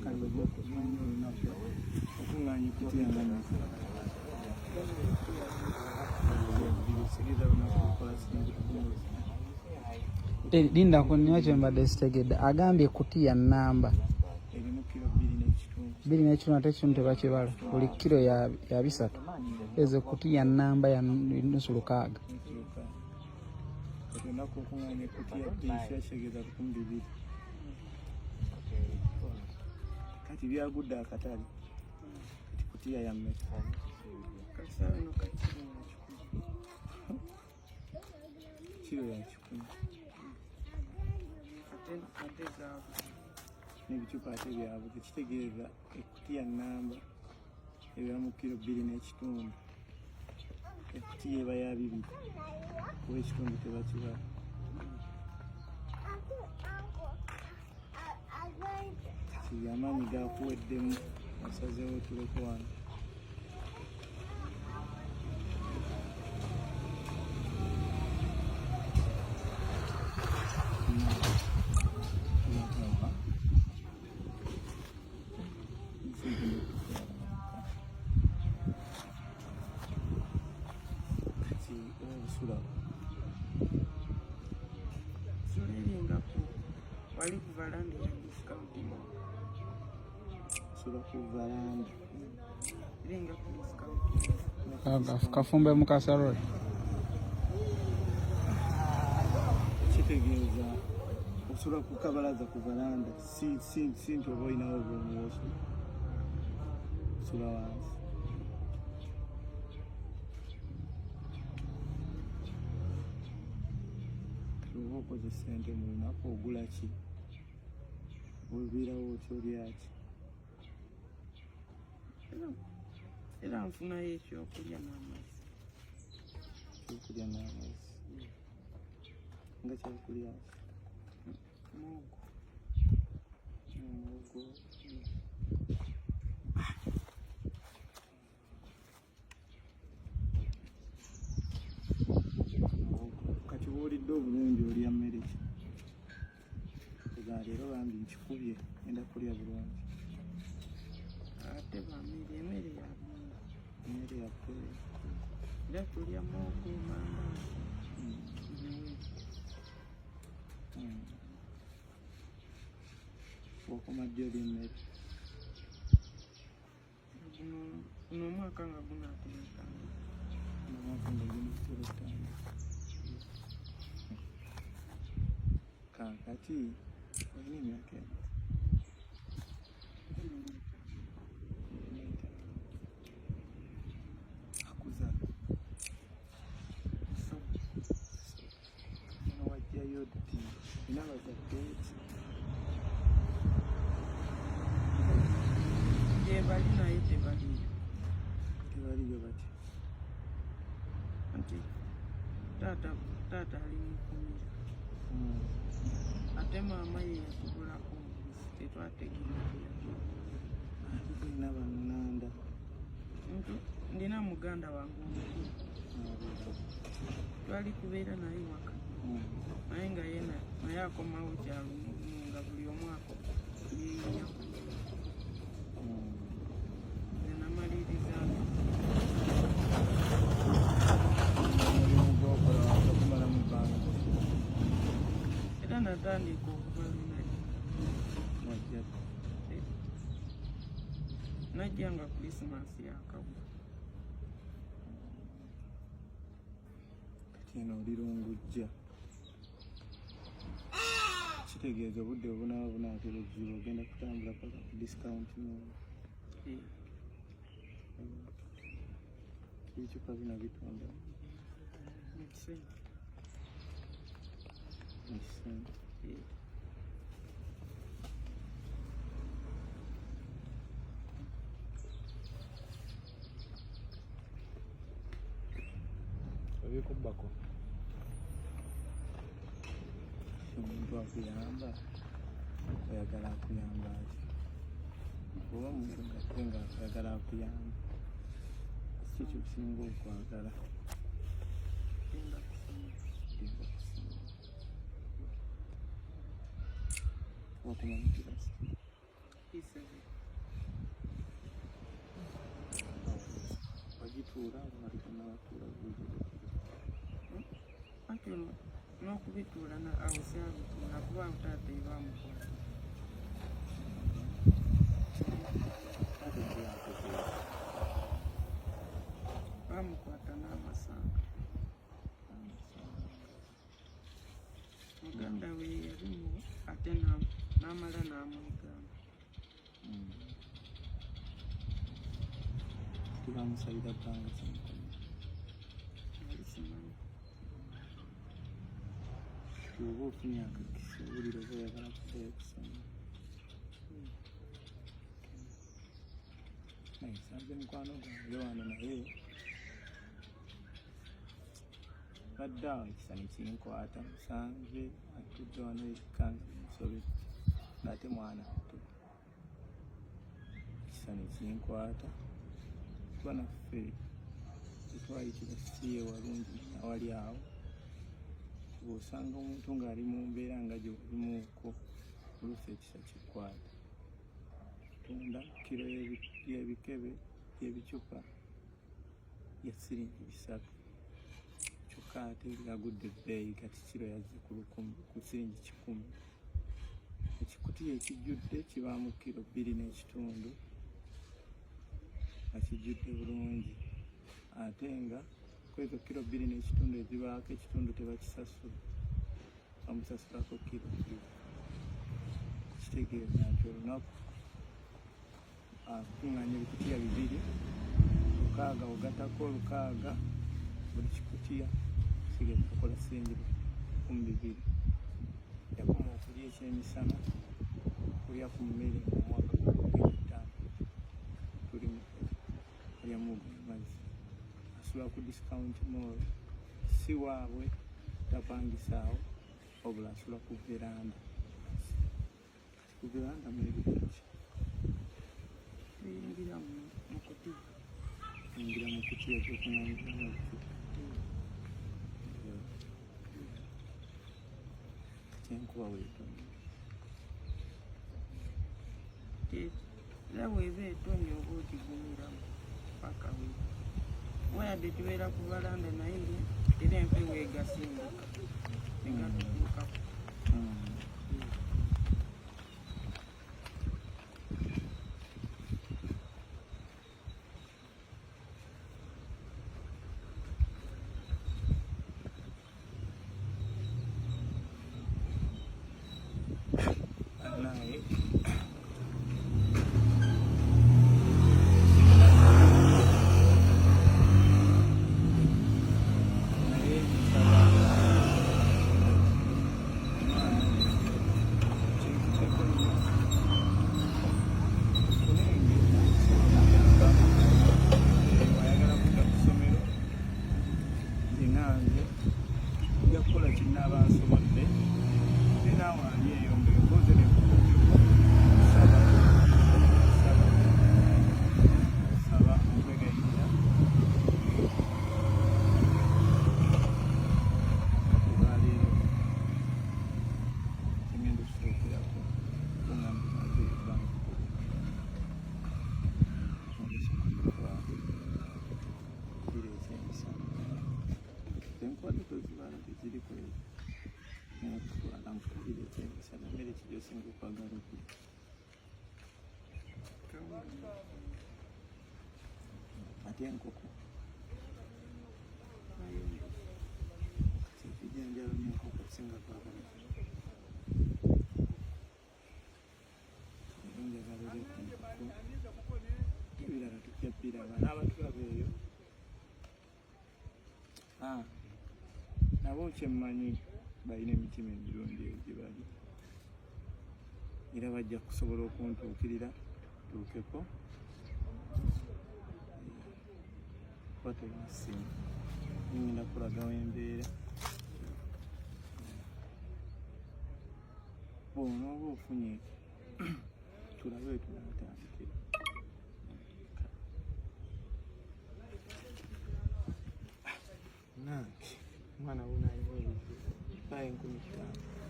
Kale okumanya olunaku okuŋŋaanya ekutiya nga Linda nkunina kye mbadde sitegedde. Agambye kutiya nnamba 2.5 ate ekitundu tebakibala. Buli kiro ya 300. Ezo kutiya nnamba ya nusu 6. Olunaku okuŋŋaanya ekutiya bbiri kyategeeza 2000. Kati byagudde akatale. Kati kutiya ya mmeka? Kiro ya 100. N'ebicupa ate byabuze kitegeeza ekutiya nnamba ebeera mu kiro 2.5. Ekutiya eba ya 2 kuba ekitundu tebakibala. Kati amaanyi gakuweddemu osazeewo tuleke wano. Kati obusula wali ku valanda ya discount sula ku valanda eringa ku discount Kafumbe Mukasa Road. Kitegeeza osula ku kabalaza ku valanda si nti oba olinawo obwomu wosula osula wansi. Oba okoze ssente mu lunaku ogula ki? Obeerawo otya olya ki? Era nfunayo ekyokulya n'amazzi. Ekyokulya n'amazzi. Nga kyakulya ki? Muwogo. Muwogo. Kati woolidde obulungi olya mmere ki? Ega leero bambi nkikubye ngenda kulya bulungi. Ate bamere emmere ya bbeeyi. Emmere ya bbeeyi. Era tulya muwogo mandaazi. Wakoma ddi olya emmere? Guno omwaka nga gunaatera otandika. Omwaka nga gunaatera otandika. Kaakati olina emyaka emeka? Akuza. Wajjayo ddi? Olina abazadde ki? Gyebali naye tebaliyo. Tebaliyo batya? Anti taata ali mu kkomera. Ate maama ye yatugulako obuzi tetwategeera gye yava. Ate tolina banganda? Ndina muganda wange omukulu. Twali kubeera naye waka. Naye nga ye naye akomawo kyalumu nga buli omu yeeyiya ku. Nze namaliriza Omulimu gw'okola wakakumala mu bbanga. Era natandika okuva lunajja. Wajja Najja nga Christmas yakagwa. Kati eno oli lungujja. Kitegeeza obudde obunaaba bunaatera okuziba ogenda kutambula paka ku discount mall. Ebicupa bino bitunda Mu kisenge. Mu kisenge. Ebikubbako. Omuntu akuyamba oyagala akuyamba atya? Oba omuntu ng'ate nga ayagala akuyamba, ki kyosinga okwagala? Genda kusoma. Genda kusoma. Wakoma mu kirasi? P7. Wagituula nga tonnabatuula? Anti n'okubituula awo syabituula kuba awo taata ebamukwata. Taata yali akoze? Bamukwata n'amasanga. Muganda we yabimuwa ate n'amala n'amwegamba. Tibamusalira bbanga kimukono? Nali simanyi. Oba ofunye akakisa, owulira oba oyagala kuddayo kusoma? Naye nsanze mukwano gwange wano, naye badde awo ekisa ne kinkwata. Musanze atudde wano yekka nga musobedde, ng'ate mwana muto. Ekisa ne kinkwata kuba naffe tetwayitira si ye walungi awali awo. Bw'osanga omuntu ng'ali mu mbeera nga gy'olimuuko, oluusi ekisa kikwata. Tunda kiro y'ebikebe y'ebicupa ya siringi 3, kyokka ate yagudde ebbeeyi. Kati kiro yazze ku 100, ku siringi 100. Ekikutiya ekijjudde kibaamu kiro 2.5 nga kijjudde bulungi, ate nga kwezo kiro 2.5 ezibaako, ekitundu tebakisasula, bamusasulako kiro 2. Kitegeeza nti olunaku akuŋŋaanya ebikutiya bibiri lukaaga, ogatako lukaaga buli kikutiya, kigenda kukola siringi 2,000. Yakoma okulya ekyemisana, kulya ku mmere omwaka 5 tuli alya muwogo mazzi. Asula ku Discount Mall, si waabwe, tapangisaawo, wabula asula ku veranda. Kati ku veranda mwebiki? Tuyingira mu kutiya. Yingira mu kutiya kyokuŋŋaanyiramu ebicupa. Kati enkuba weetonnya? Era bw'eba etonnya oba ogigumiramu paka we wayadde tubeera ku balanda, naye era empewo egasinduka negatutuukako. Naye naye nsaba omwana kinkutteko nnyo ofune engeri osobola ayagala kudda ku ssomero. Nze nga nze nja kukola kinaaba nsobodde, ne naawe ali eyo ng'emboozi nekutuukeko, saba saba saba okwegayirira olwaleero. Kyengenda okusookerako kungamba maze ebbanga kira ekyemisana, enkwata tozibala, teziriko ezo, nakutwala nkukubira ekyemisana. Mmere ki gyosinga okwagala okulya? Ate enkoko? Kati ebijanjalo n'enkoko osinga kwagala? Era njagala olye ku nkoko, ebirala tujja biraba n'abatulaba eyo. Ah, nabo kyemmanyi balina emitima emirungi eyo gye bali, era bajja kusobola okuntuukirira tuukeko kuba tolina ssimu. Ngenda kulagawo embeera bw'onooba ofunye, tulabe we tunaatandikira. Nange omwana wuno alina ebizibu, bayo 5,000.